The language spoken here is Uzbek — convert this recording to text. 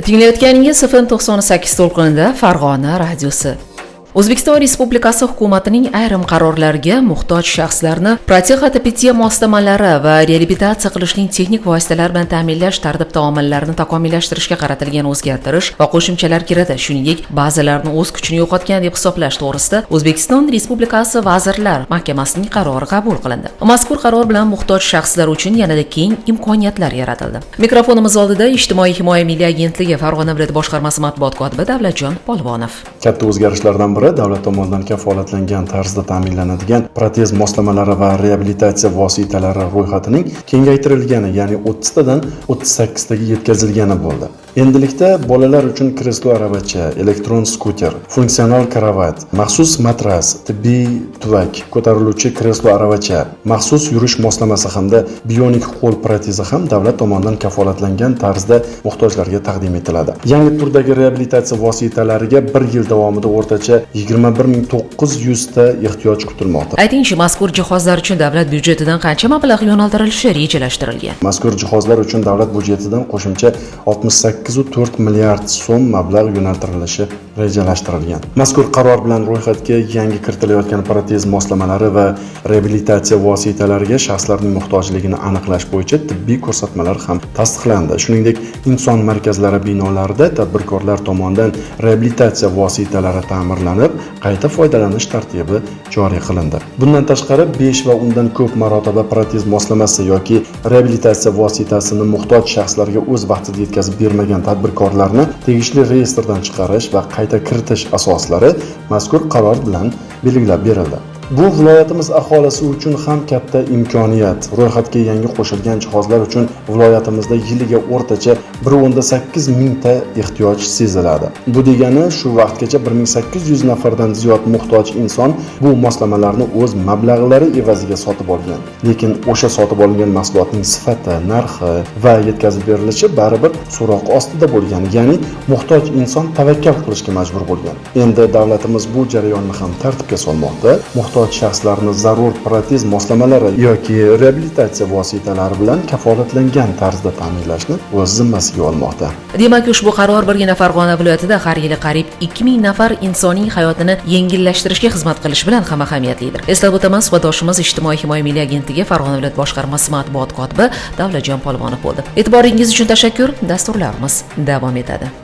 Tinglayotganingiz FM 98 to'lqinida Farg'ona radiosi. O'zbekiston Respublikasi hukumatining ayrim qarorlariga muhtoj shaxslarni protez-ortopediya moslamalari va reabilitatsiya qilishning texnik vositalari bilan ta'minlash tartib taomillarini takomillashtirishga qaratilgan o'zgartirish va qo'shimchalar kiritish, shuningdek, ba'zilarini o'z kuchini yo'qotgan deb hisoblash to'g'risida O'zbekiston Respublikasi Vazirlar Mahkamasining qarori qabul qilindi. Mazkur qaror bilan muhtoj shaxslar uchun yanada keng imkoniyatlar yaratildi. Mikrofonimiz oldida Ijtimoiy himoya milliy agentligi Farg'ona viloyati boshqarmasi matbuot kotibi Davlatjon Polvonov. Katta o'zgarishlardan biri davlat tomonidan kafolatlangan tarzda ta'minlanadigan protez moslamalari va reabilitatsiya vositalari ro'yxatining kengaytirilgani, ya'ni 30 tadan 38 taga yetkazilgani bo'ldi. Endilikda bolalar uchun kreslo aravacha, elektron skuter, funksional krovat, maxsus matras, tibbiy tuvak, ko'tariluvchi kreslo aravacha, maxsus yurish moslamasi hamda bionik qo'l protezi ham davlat tomonidan kafolatlangan tarzda muhtojlarga taqdim etiladi. Yangi turdagi reabilitatsiya vositalariga bir yil davomida o'rtacha 21 900 ta ehtiyoj kutilmoqda. Aytingchi, mazkur jihozlar uchun davlat byudjetidan qancha mablag' yo'naltirilishi rejalashtirilgan? Mazkur jihozlar uchun davlat byudjetidan qo'shimcha 68,4 milliard so'm mablag' yo'naltirilishi rejalashtirilgan. Mazkur qaror bilan ro'yxatga yangi kiritilayotgan protez moslamalari va reabilitatsiya vositalariga shaxslarning muhtojligini aniqlash bo'yicha tibbiy ko'rsatmalar ham tasdiqlandi. Shuningdek, inson markazlari binolarida tadbirkorlar tomonidan reabilitatsiya vositalari ta'mirlanib, qayta foydalanish tartibi joriy qilindi. Bundan tashqari, 5 va undan ko'p marotaba protez moslamasi yoki reabilitatsiya vositasini muhtoj shaxslarga o'z vaqtida yetkazib bermagan tadbirkorlarni tegishli reyestrdan chiqarish va qayta kiritish asoslari mazkur qaror bilan belgilab berildi. Bu viloyatimiz aholisi uchun ham katta imkoniyat. Ro'yxatga yangi qo'shilgan jihozlar uchun viloyatimizda yiliga o'rtacha 1,8 mingta ehtiyoj seziladi. Bu degani, shu vaqtgacha 1800 nafardan ziyod muhtoj inson bu moslamalarni o'z mablag'lari evaziga sotib olgan. Lekin o'sha sotib olingan mahsulotning sifati, narxi va yetkazib berilishi baribir so'roq ostida bo'lgan, ya'ni muhtoj inson tavakkal qilishga majbur bo'lgan. Endi davlatimiz bu jarayonni ham tartibga solmoqda. Muhtoj shaxslarni zarur protez moslamalari yoki reabilitatsiya vositalari bilan kafolatlangan tarzda ta'minlashni o'z zimmasiga olmoqda. Demak, ushbu qaror birgina Farg'ona viloyatida har yili qariyb 2000 nafar insonning hayotini yengillashtirishga xizmat qilishi bilan ham ahamiyatlidir. Eslab o'taman, suhbatdoshimiz Ijtimoiy himoya milliy agentligi Farg'ona viloyat boshqarmasi matbuot kotibi Davlatjon Polvonov bo'ldi. E'tiboringiz uchun tashakkur. Dasturlarimiz davom etadi.